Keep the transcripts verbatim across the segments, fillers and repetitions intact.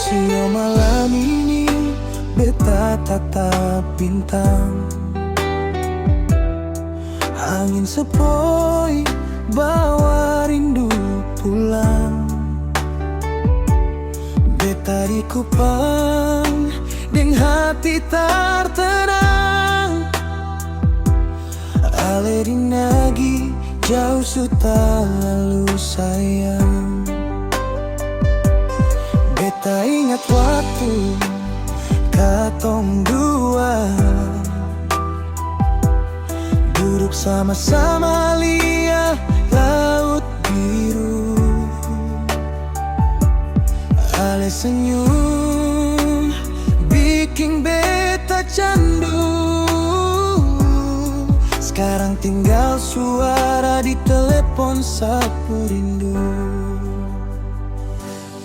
Sio malam ini beta tatap bintang. Angin sepoi bawa rindu pulang. Beta di Kupang deng hati tar tenang. Ale di Nagi jauh su talalu sayang. Beta ingat waktu katong dua duduk sama-sama lia laut biru. Ale senyum biking beta candu. Skarang tinggal suara di telepon sapu rindu.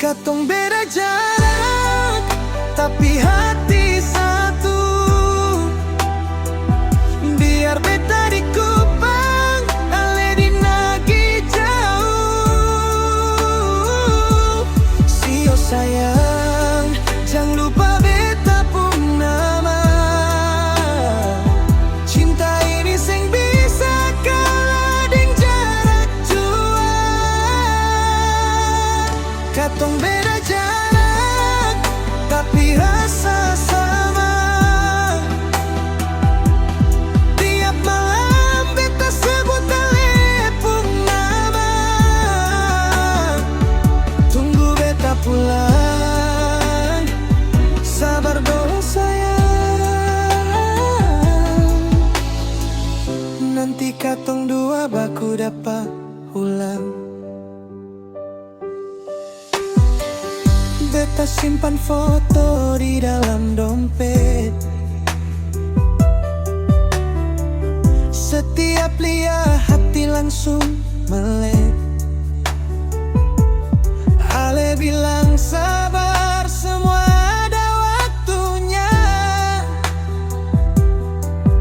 Katong beda jarak, tapi hati satu. Biar beta di Kupang, ale di Nagi jauh. Sio sayang, jang lupa beta pung nama. Cinta ini seng bisa kalah deng jarak jua. Katong beda jarak, tapi rasa sama. Tiap malam beta sebut ale pung nama. Tunggu beta pulang, sabar dolo sayang. Nanti katong dua baku dapa ulang. Beta simpan foto di dalam dompet. Setiap lia hati langsung melek. Ale bilang sabar, semua ada waktunya.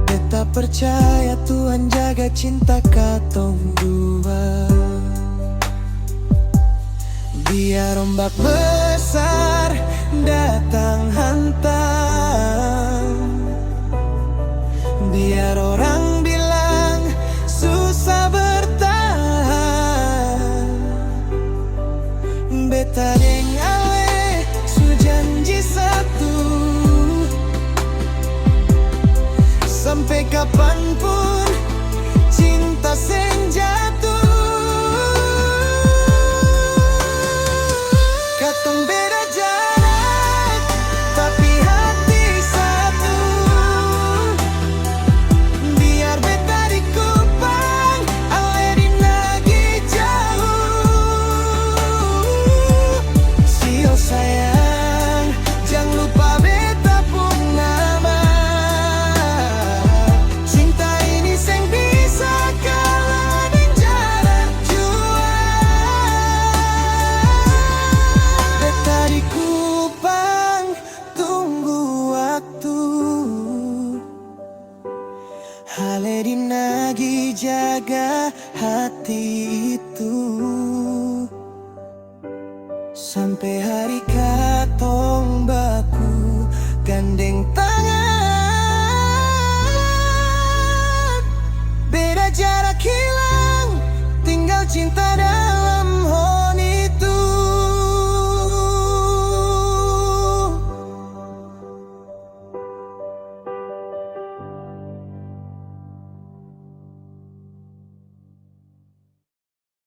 Beta percaya Tuhan jaga cinta katong dua. Biar ombak besar datang hantam, biar orang bilang susah bertahan, beta deng ale su janji satu, sampe kapanpun cinta seng jatuh. Katong beda jarak, tapi hati satu. Biar beta di Kupang, ale di Nagi jauh. Sio sayang, jang lupa beta pung nama. Cinta ini seng bisa kalah deng jarak jua. Beta di Kupang tunggu waktu. Ale di Nagi jaga hati itu. Sampe hari katong baku gandeng tangan.